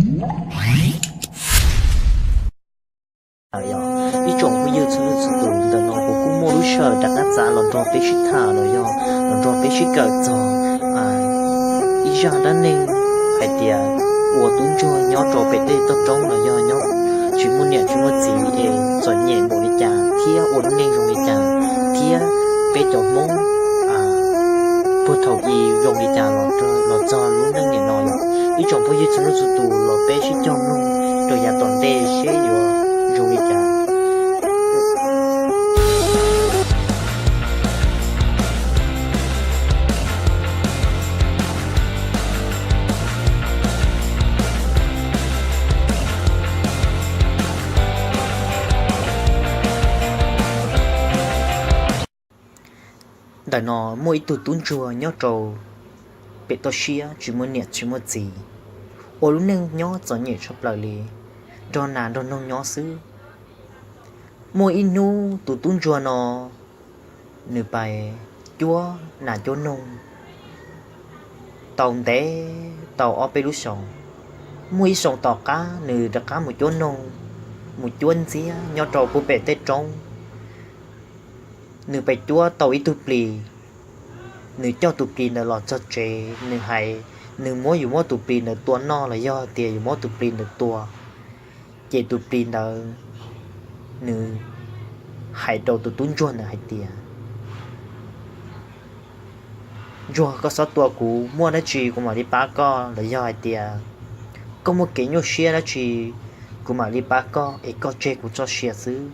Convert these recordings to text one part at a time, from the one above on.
Ib tsoom phooj ywg txhua leej txhua tus, ntawm no kuv kuj muaj lub sij hawm rov qab txav los nrog peb sib tham los yog los nrog peb sib kawm txog ib zaj dab neeg hais tias ua tub ntsuag nyob rau pem tej toj roob los yog nyob tsis muaj niam tsis muaj txiv es txom nyem npaum li cas thiab ua lub neej zoo li cas thiab peb cov Hmoob puag thaum i zoo li cas los txog lub neej niaj no yom. Ib tsoom phooj ywg txhua leej txhua tus los peb sib cog mloog rau yav tom ntej seb yuav zoo li cas. Ntawm no muaj ib tug tub ntsuag nyob rau pem toj siab tsis muaj niam tsis muaj txiv, ua lub neej nyob txom nyem tshaj plaws li, nrog nas nrog noog nyob xwb. Muaj ib hnub tus tub ntsuag no nws pais cuab nas cuab noog tau ntev tau ob peb lub xyoos. Muaj ib xyoos tom qab nws rov qab mus cuab noog, mus cuab ntxiab nyob rau puag pem tej roob. Nws pais cuab tau ib tug plis, nws coj tus plis ntawd los txog tsev, nws hais nws muab yuav muab tus plis ntawd tua noj los yog tias yuav muab tus plis ntawd tua. Ces tus plis ntawd nws hais rau tus tub ntsuag ntawd hais tias, ntsuag, koj txhob tua kuv, muaj dab tsi kuv mam li pab koj los yog hais tias koj muaj kev nyuaj siab dab tsi kuv mam li pab koj es koj tseg kuv txoj sia xwb.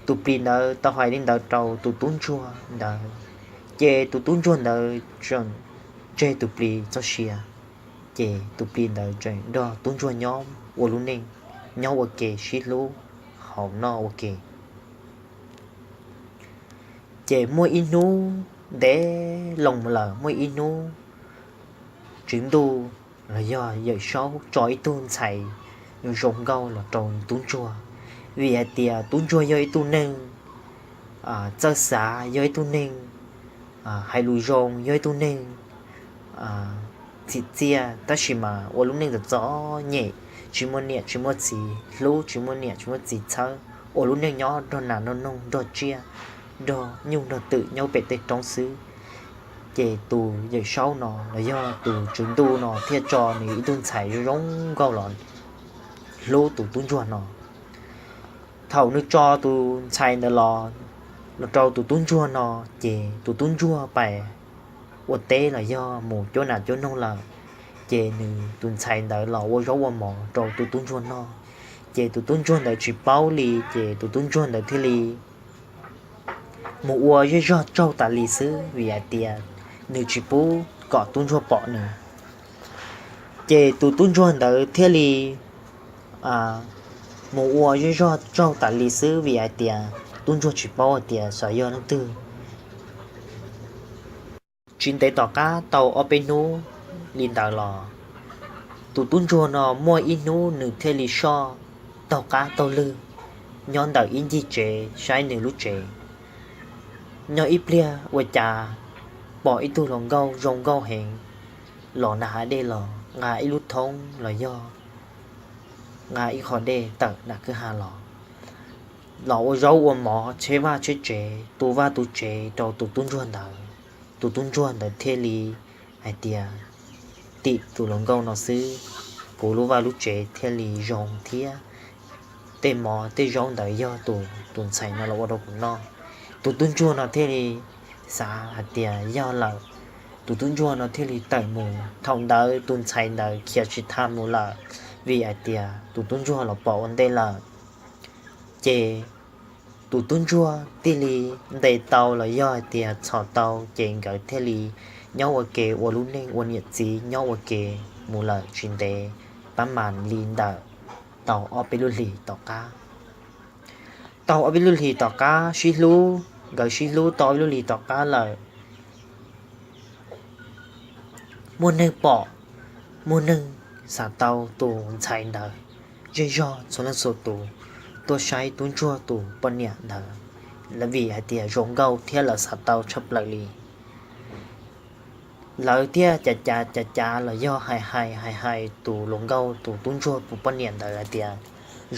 Tus plis ntawd tau hais li ntawd rau tus tub ntsuag ntawd, ces tus tub ntsuag ntawd tseem tseg tus plis txoj sia, ces tus plis ntawd tseem nrog tub ntsuag nyob ua lub neej, nyob ua ke sib hlub, haus noj ua ke. Ces muaj ib hnub ntev loo lawm, muaj ib hnub tswv ntuj los yog yawm saub tso ib tug ntxhais zoo nkauj los rau tub ntsuag, vim hais tias tub ntsuag yog ib tug neeg txawj xav, yog ib tug neeg hais lus zoo, yog ib tug neeg txim txiaj, tab sis mas ua lub neej txom txom nyem, tsis muaj niam tsis muaj txiv hlub, tsis muaj niam tsis muaj txiv txhawb, ua lub neej nyob nrog nas nrog noog, nrog tsiaj, nrog nyuj nrog twm nyob pem tej roob xwb. Ces tus yawm saub no los yog tus tswv ntuj no thiaj tso nws ib tug ntxhais zoo nkauj los hlub tus tub ntsuag no. Thaum nws tso tus ntxhais ntawd los, los rau tus tub ntsuag no, ces tus tub ntsuag pais ua teb los yog mus cuab nas cuab noog lawm, ces nws tus ntxhais ntawd los ua zaub ua mov rau tus tub ntsuag noj. Ces tus tub ntsuag ntawd tsis paub li, ces tus tub ntsuag ntawd thiaj li mus ua zej zog tsaug tas li xwb, vim hais tias nws tsis pub kom tub ntsuag pom nws. Ces tus tub ntsuag ntawd thiaj li mus ua zej zog tsaug tas li xwb, vim hais tias tub ntsuag tsis paub hais tias xyov yog leej twg. Tsis ntev tom qab tau ob peb hnub li ntawd los, tus tub ntsuag no muaj ib hnub nws thiaj li soj taug qab taug lwg nyob ntawm ib ncig tsev saib nws lub tsev. Nyob ib pliag ua cas pom ib tug hluas nkauj zoo nkauj heev los nram hav dej los nqa ib lub thoob los yog nqa ib qho dej tawm nram kwj ha los, los ua zaub ua mov, tsheb vaj tsheb tsev, tu vaj tu tsev rau tus tub ntsuag ntawd. Tus tub ntsuag ntawd thiaj li hais tias, tim tus hluas nkauj no xwb, kuv lub vaj lub tsev thiaj li zoo thiab tej mov tej zaub ntawd yog tus tus ntxhais no los ua rau kuv noj. Tus tub ntsuag no thiaj li xav hais tias yog lawm, tus tub ntsuag no thiaj li tawm mus. Thaum ntawd tus ntxhais ntawd khiav tsis tau mus lawm, vim hais tias tus tub ntsuag los pom ua ntej lawm. Ces tus tub ntsuag thiaj li ntes tau los yog hais tias txhom tau, ces nkawd thiaj li nyob ua ke ua lub neej ua niam txiv nyob ua ke mus lawm tsis ntev pab mas li ntawm tau ob peb lub hlis tom qab. Tau ob peb lub hlis tom qab sib hlub, nkawd sib hlub tau ob peb lub hlis tom qab lawm, muaj neeg pom, muaj neeg xav tau tus ntxhais ntawd, zej zog txhua leej txhua tus tuaj saib tub ntsuag tus poj niam ntawd, vim hais tias zoo nkauj thiab lawv xav tau tshaj plaws li. Lawv thiaj cav cav cav cav los yog hais hais hais hais tus hluas nkauj tus tub ntsuag tus poj niam ntawd hais tias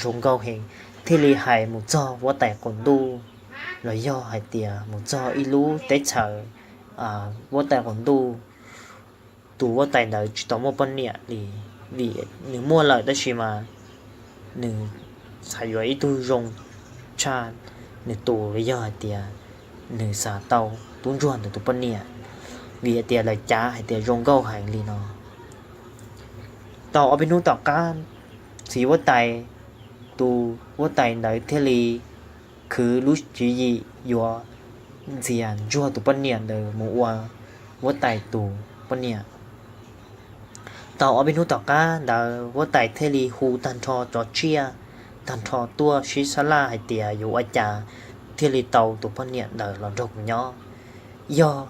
zoo nkauj heev, thiaj li hais mus txog huab tais qaum ntuj los yog hais tias mus txog ib lub teb chaws huab tais qaum ntuj. Tus huab tais ntawd tsis tau muaj poj niam li, vim nws muaj lawm tab sis mas nws xav yuav ib tug zoo tshaj nws tus los yog hais tias nws xav tau tub ntsuag ntawd tus poj niam, vim hais tias lawv cav hais tias zoo nkauj heev li no. Tau ob peb hnub tom qab, txiv huab tais, tus huab tais ntawd thiaj li khwv lub tswv yim yuav ntxias ntsuag tus poj niam ntawd mus ua huab tais tus poj niam. Tau ob peb hnub tom qab ntawd huab tais thiaj li hu tag nrho cov tsiaj tag nrho tuaj sib sab laj hais tias yuav ua cas thiaj li tau tus poj niam ntawd los nrog kuv nyob. Yog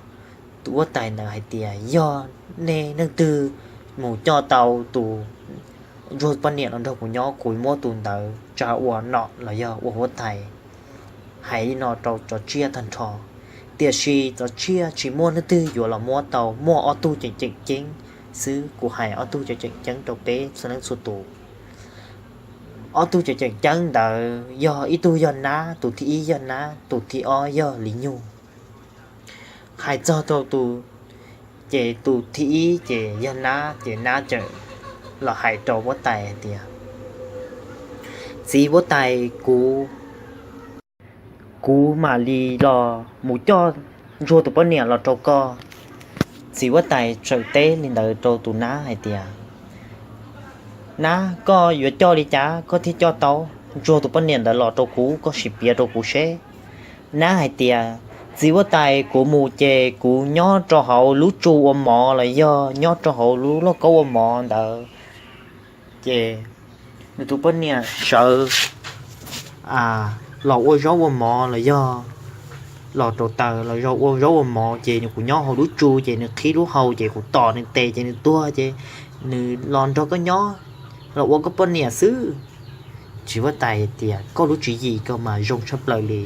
tus huab tais ntawd hais tias yog nej leej twg mus coj tau tus ntsuag poj niam los nrog kuv nyob, kuv muab tus ntawd tsa ua nom los yog ua huab tais. Hais li no rau cov tsiaj tag nrho, tiam sis cov tsiaj tsis muaj leej twg yuav los muab tau, muaj ob tug tseem tseem ceeb xwb. Kuv hais ob tug tseem tseem ceeb rau peb txhua leej txhua tus. Ob tug tseem tseem ceeb ntawd yog ib tug yog nab, tus thib ib yog nab, tus thib ob yog li nyug. Hais txog rau tus, ces tus thib ib ces yog nab, ces nab txawm los hais rau huab tais hais tias, txiv huab tais, kuv, kuv mam li los mus coj ntsuag tus poj niam los rau koj. Txiv huab tais txawm teb li ntawd rau tus nab hais tias, nab, koj yuav coj li cas koj thiaj coj tau ntsuag tus poj niam ntawd los rau kuv, koj sim piav rau kuv seb. Nab hais tias, txiv huab tais, kuv mus ces kuv nyob rau hauv lub tsu ua mov los yog nyob rau hauv lub lauj kaub ua mov ntawd, ces nws tus poj niam sawv los ua zaub ua mov los yog los rau taws los yog ua zaub ua mov, ces nws, kuv nyob hauv lub tsu ces nws qhib lub hau ces kuv tom nws tes ces nws tuag ces nws los nrog koj nyob, los ua koj poj niam xwb. Txiv huab tais tias, koj lub tswv yim koj mas zoo tshaj plaws li,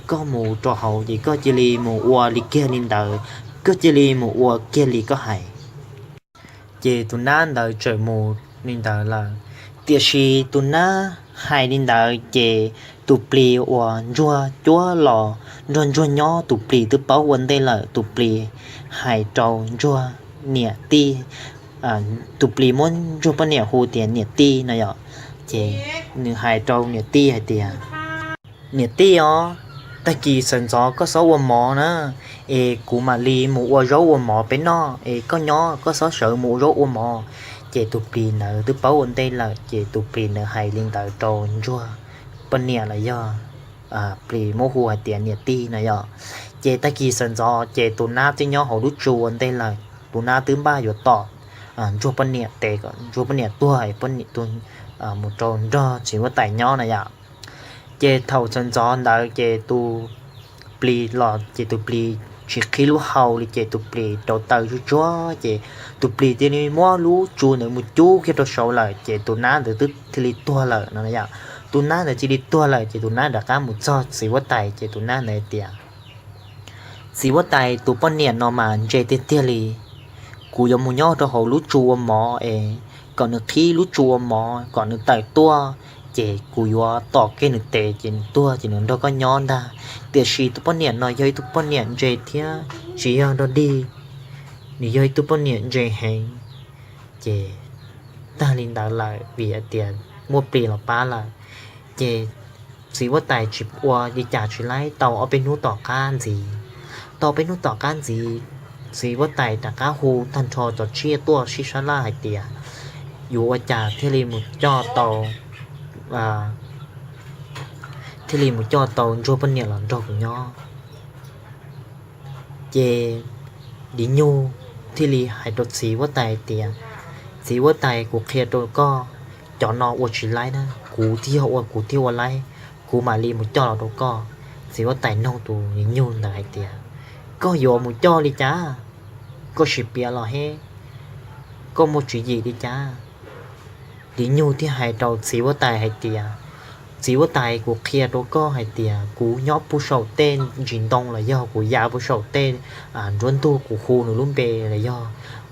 koj mus rau hauv ces koj cia li mus ua li kiag li ntawd, koj cia li mus ua kiag li koj hais. Ces tus nab ntawd txawm mus li ntawd lawm. Tiam sis tus nab hais li ntawd ces tus plis uas ntsuag cuab los nrog ntsuag nyob, tus plis twb paub ua ntej lawm, tus plis hais rau ntsuag niam tij, tus plis muab ntsuag poj niam hu tias niam tij no yom. Ces nws hais rau niam tij hais tias, niam tij os, tag kis sawv ntxov koj xob ua mov na, es kuv mam li mus ua zaub ua mov peb noj, es koj nyob koj xob sawv mus ua zaub ua mov. Ces tus plis ntawd twb paub ua ntej lawm, ces tus plis ntawd hais li ntawd rau ntsuag poj niam los yog plis muab hu hais tias niam tij no yom. Ces tag kis sawv ntxov ces tus nab twb nyob hauv lub tsu ua ntej lawm, tus nab twb npaj yuav tom ntsuag poj niam tes kom ntsuag poj niam tuag, mus rau nrog txiv huab tais nyob no yom. Ces thaum sawv ntxov ntawd ces tus plis los ces tus plis tsis qhib lub hau li ces tus plis rau taws tsuag tsuag ces tus plis cia li muab lub tsu ntawd mus cub kiag rau saud lawm ces tus nab ntawd twb thiaj li tuag lawm no yom. Tus nab ntawd cia li tuag lawm ces tus nab rov qab mus txog txiv huab tais ces tus nab ntawd tias, txiv huab tais, tus poj niam no mas ntse tiag tiag li. Kuv yuav mus nyob rau hauv lub tsu ua mov es kom nws qhib lub tsu ua mov kom nws tawm tuaj, ces kuv yuav tom kiag nws tes ces nws tuag ces nws nrog koj nyob ntag. Tiam sis tus poj niam no yog ib tug poj niam ntse thiab tsis yog nrog dig, nws yog ib tug poj niam ntse heev. Ces tag li ntawd lawm vim hais tias muaj plis los pab lawm, ces txiv huab tais tsis ua li cas tsis laib tau ob peb hnub tom qab ntxiv. Tau peb hnub tom qab ntxiv, txiv huab tais rov qab hu tag nrho cov tsiaj tuaj sib sab laj hais tias yuav ua cas thiaj li mus coj tau, thiaj li mus coj tau ntsuag poj niam los nrog kuv nyob. Ces Li Nyug thiaj li hais rau txiv huab tais tias, txiv huab tais, kuv qhia rau koj, cov no ua tsis laib na, kuv thiaj yog ua kuv thiaj ua laib, kuv mam li mus coj los rau koj. Txiv huab tais nug tus Li Nyug ntawd hais tias, koj yuav mus coj li cas? Koj sim piav los heb, koj muaj tswv yim li cas? Li Nyug thiaj hais rau txiv huab tais hais tias, Txiv huab tais, kuv qhia rau koj hais tias kuv nyob puag saum tej ntsis ntoo los yog kuv ya puag saum tej nruab ntug, kuv hu nws lub npe los yog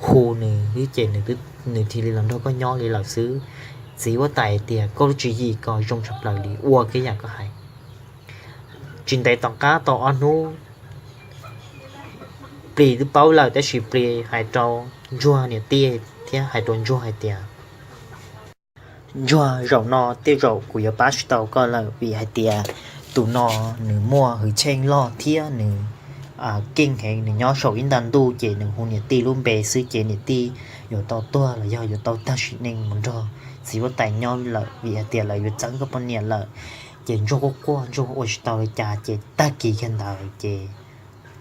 hu nws ces nws thiaj li los nrog koj nyob li lawm xwb. Txiv huab tais tias, koj lub tswv yim ko zoo tshaj plaws li, ua kiag yam koj hais. Tsis ntev tom qab tau ob hnub, Plis twb paub lawm tab sis Plis hais rau Ntsuag niam tij thiab hais rau Ntsuag hais tias, Ntsuag, zaum no tej zaum kuv yuav pab tsis tau koj lawm vim hais tias tus no nws muaj hwj chim loj thiab nws keej heev, nws nyob saum ib nta ntuj ces nws hu niam tij lub npe xwb ces niam tij yuav tau tuag los yog yuav tau tag sim neej mus nrog txiv huab tais nyob lawm vim hais tias lawv yuav txeeb koj poj niam lawm. Ces Ntsuag quaj quaj, Ntsuag ua tsis tau li cas ces tag kis kiag ntawd ces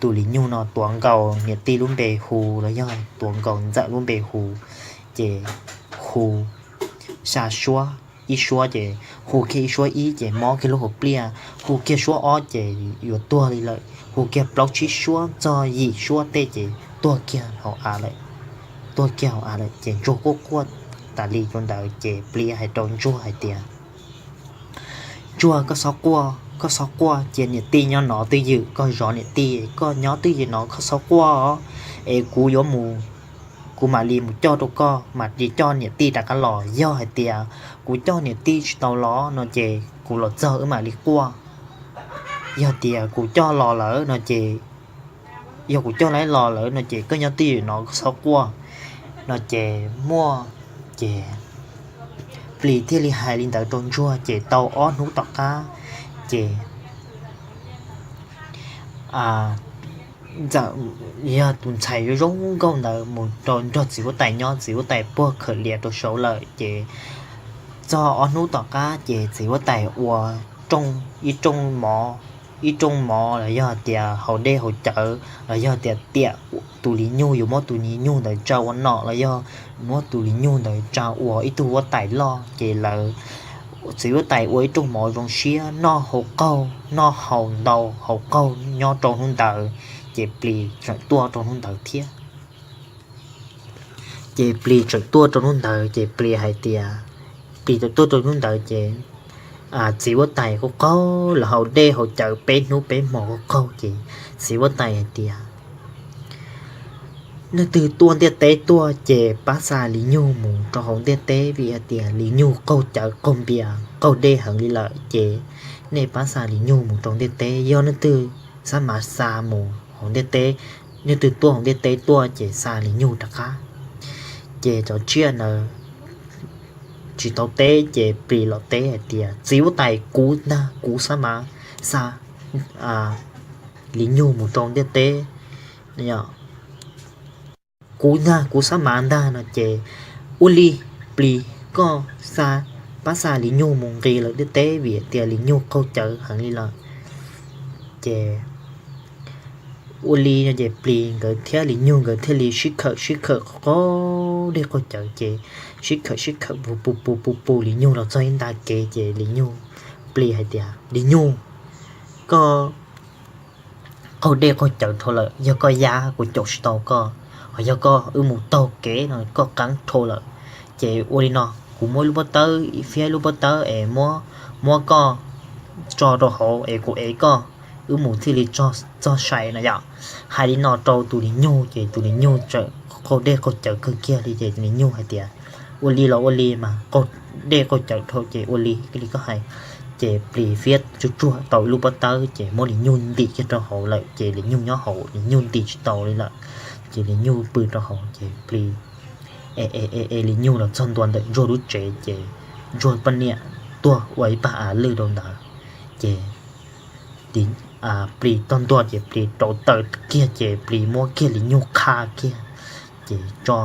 tus Lis Nyug no tuav nkaus niam tij lub npe hu los yog tuav nkaus ntxawm lub npe hu, ces hu xya suab, ib suab ces hu kiag ib suab ib ces mob kiag lub hauv pliaj, hu kiag suab ob ces yuav tuag li lawm, hu kiag plaub tsib suab txog yim suab tej ces tuag kiag hauv av lawm. Tuag kiag hauv av lawm ces Ntsuag quaj quaj tas li rau ntawd ces Plis hais rau Ntsuag hais tias, Ntsuag, koj txhob quaj, koj txhob quaj, cia niam tij nyob no twj ywm, koj zov niam tij, koj nyob twj ywm no koj txhob quaj os, es kuv yuav mus, kuv mam li mus coj rau koj, mam li coj niam tij rov qab los. Yog hais tias kuv coj niam tij tsis tau los no ces kuv los txog wb mam li quaj. Yog tias kuv coj los lawm no ces, yog kuv coj lawv los lawm no ces koj nyob twj ywm no koj txhob quaj no ces muaj, ces Plis thiaj li hais li ntawd rau Ntsuag ces tau ob hnub tom qab ces ntxawm, yog tus ntxhais zoo nkauj ntawd mus rau nrog txiv huab tais nyob, txiv huab tais puag khawm lias rau saud lawm ces txog ob hnub tom qab ces txiv huab tais ua rooj, ib rooj mov, ib rooj mov los yog tias haus dej haus cawv los yog tias tiam tus Lis Nyug yuav muab tus Lis Nyug ntawd tsa ua nom los yog muab tus Lis Nyug ntawd tsa ua ib tug huab tais loj ces lawv, txiv huab tais ua ib rooj mov zoo siab noj haus qaug, noj haus ntau haus qaug nyob rau hnub ntawd ces Plis tseem tuaj rau hnub ntawd thiab. Ces Plis tseem tuaj rau hnub ntawd ces Plis hais tias, Plis tseem tuaj rau hnub ntawd ces txiv huab tais qaug qaug los haus dej haus cawv peb hnub peb hmo qaug qaug ces txiv huab tais hais tias, Leej twg tuaj ntiaj teb tuaj ces pab xa Lis Nyug mus rau hauv ntiaj teb vim hais tias Lis Nyug qaug cawv qaug npias qaug dej heev li lawm ces nej pab xa Lis Nyug mus rau ntiaj teb. Yog leej twg xav mas xa mus hauv ntiaj teb, leej twg tuaj hauv ntiaj teb tuaj ces xa Lis Nyug rov qab. Ces cov tsiaj ntawd tsis tau teb ces Plis los teb hais tias, Txiv huab tais, kuv ntag, kuv xav mas xa Lis Nyug mus rau ntiaj teb. Kuv ntag, kuv xav mas ntag no ces, Ua li, Plis, koj xa, pab xa Lis Nyug mus nqis lawm ntiaj teb vim tias Lis Nyug qaug cawv heev li lawm. Ces ua li no ces Plis nkawd thiab Lis Nyug nkawd thiaj li sib khawm sib khawm qaug dej qaug cawv ces sib khawm sib khawm pus pus pus pus pus Lis Nyug los txog ib nta kev ces Lis Nyug, Plis hais tias, Lis Nyug, koj qaug dej qaug cawv dhau lawm, yog koj yab kuv caum tsis tau koj, ho yog koj wb mus taug kev no koj qeeb dhau lawm. Ces ua li no, kuv muab ib lub pob tawb, fiab ib lub pob tawb es muab, muab koj tso rau hauv es kuv ev koj, wb mus thiaj li txog sai no yom. Hais li no rau tus Lis Nyug ces tus Lis Nyug txawm qaug dej qaug cawv kawg kiag li ces Lis Nyug hais tias, Ua li los ua li mas, qaug dej qaug cawv dhau ces ua li li koj hais. Ces Plis fiab tsuag tsuag tau ib lub pob tawb ces muab Lis Nyug ntim kiag rau hauv lawm ces Lis Nyug nyob hauv, Lis Nyug ntim tsis tau li lawm. Ces Lis Nyug pw rau hauv ces Plis e e e Lis Nyug los txog ntua ntawm Ntsuag lub tsev ces Ntsuag poj niam tuag ua ib pag av lwj rau ntawd. Ces Plis txog ntua ces Plis rauv taws kiag ces Plis muab kiag Lis Nyug qha kiag, ces tso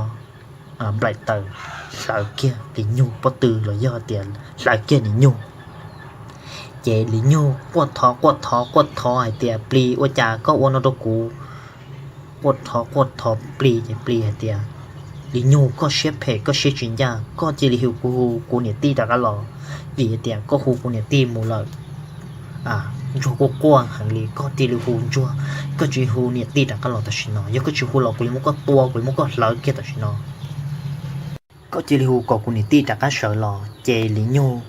nplaim taws hlawv kiag Lis Nyug pob tw los yog tias hlawv kiag Lis Nyug. Ces Lis Nyug quaj thov quaj thov quaj thov hais tias, Plis, ua cas koj ua no rau kuv? Quaj thov quaj thov Plis ces Plis hais tias, Lis Nyug, koj siab phem koj siab tsis ncaj, koj cia li hu kuv, hu kuv niam tij rov qab los, vim tias koj hu kuv niam tij mus lawm. Ntsuag quaj quaj heev li, Koj cia li hu Ntsuag, koj cia li hu niam tij rov qab los tam sim no, yog koj tsis hu los kuv yuav muab koj tua, kuv yuav muab koj hlawv kiag tam sim no. Koj cia li hu kom kuv niam tij rov qab sawv los. Ces Lis Nyug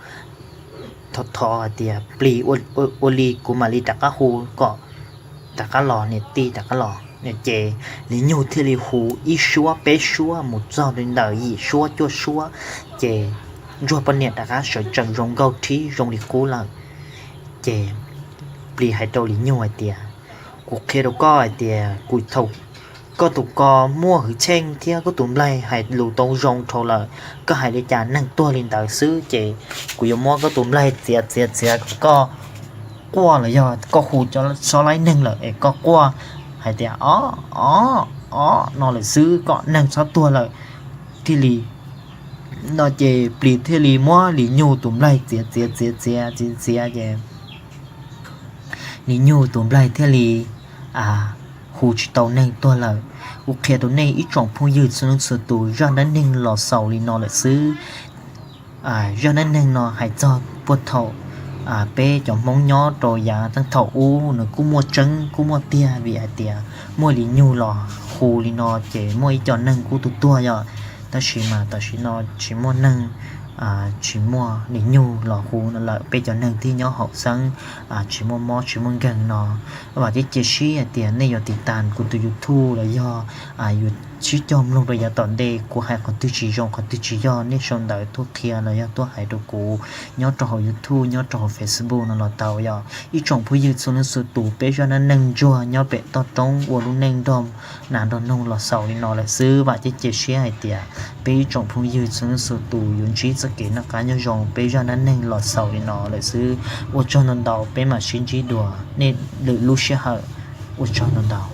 thov thov hais tias plis, ua li kuv mam li rov qab hu kom rov qab los, niam tij rov qab los. Ces Lis Nyug thiaj li hu ib suab peb suab mus txog li ntawm yim suab cuaj suab, ces ntsuag poj niam rov qab sawv tsees zoo nkauj thib zoo li qub lawm. Ces plis hais rau Lis Nyug hais tias, kuv qhia rau koj hais tias kuv thaum koj tus ko muaj hwj chim thiab koj tus nplaig hais lus tau zoo dhau lawm, koj hais li cas neeg tuag li ntawd xwb, ces kuv yuav muab koj tus nplaig txiav txiav txiav kom koj quaj los yog koj hu txhob laib neeg lawm es koj quaj hais tias o, o, o no lawm xwb kom neeg txhob tuag lawm. Thiaj li no ces plis thiaj li muab Lis Nyug tus nplaig txiav txiav txiav txiav txiav txiav ces Lis Nyug tus nplaig thiaj li hu tsis tau neeg tuag lawm. Kuv qhia rau nej ib tsoom phooj ywg txhua leej txhua tus, zaj dab neeg los xaus li no lawm xwb. Zaj dab neeg no hais txog puag thaum peb cov Hmoob nyob rau yav thaum ub, nws kuj muaj tseeb kuj muaj tiag, vim hais tias muaj Lis Nyug los hu li no ces muaj ib co neeg kuj tuag tuag yom. Tab sis mas tam sim no tsis muaj neeg, tsis muaj Lis Nyug los hu no lawm, peb cov neeg thiaj nyob haum xeeb, tsis muaj mob tsis muaj nkeeg no. Vam thiab cia siab hais tias nej yuav tiv tas kuv tus YouTube los yog yuav sib cog mloog rau yav tom ntej, kuv hais qhov twg tsis zoo qhov twg tsis yog nej sau ntawv tuaj qhia los yog tuaj hais rau kuv nyob rau hauv YouTube nyob rau hauv Facebook no los tau yom. Ib tsoom phooj ywg txhua leej txhua tus, peb zaj dab neeg ntsuag nyob pem toj roob ua lub neej nrog nas nrog noog los xaus li no lawm xwb. Vam thiab cia siab hais tias peb ib tsoom phooj ywg txhua leej txhua tus yuav ntsib txoj kev noj qab nyob zoo. Peb zaj dab neeg los xaus li no lawm xwb. Ua tsaug ntau ntau, peb mam sib ntsib dua nej lwm lub sij hawm. Ua tsaug ntau ntau.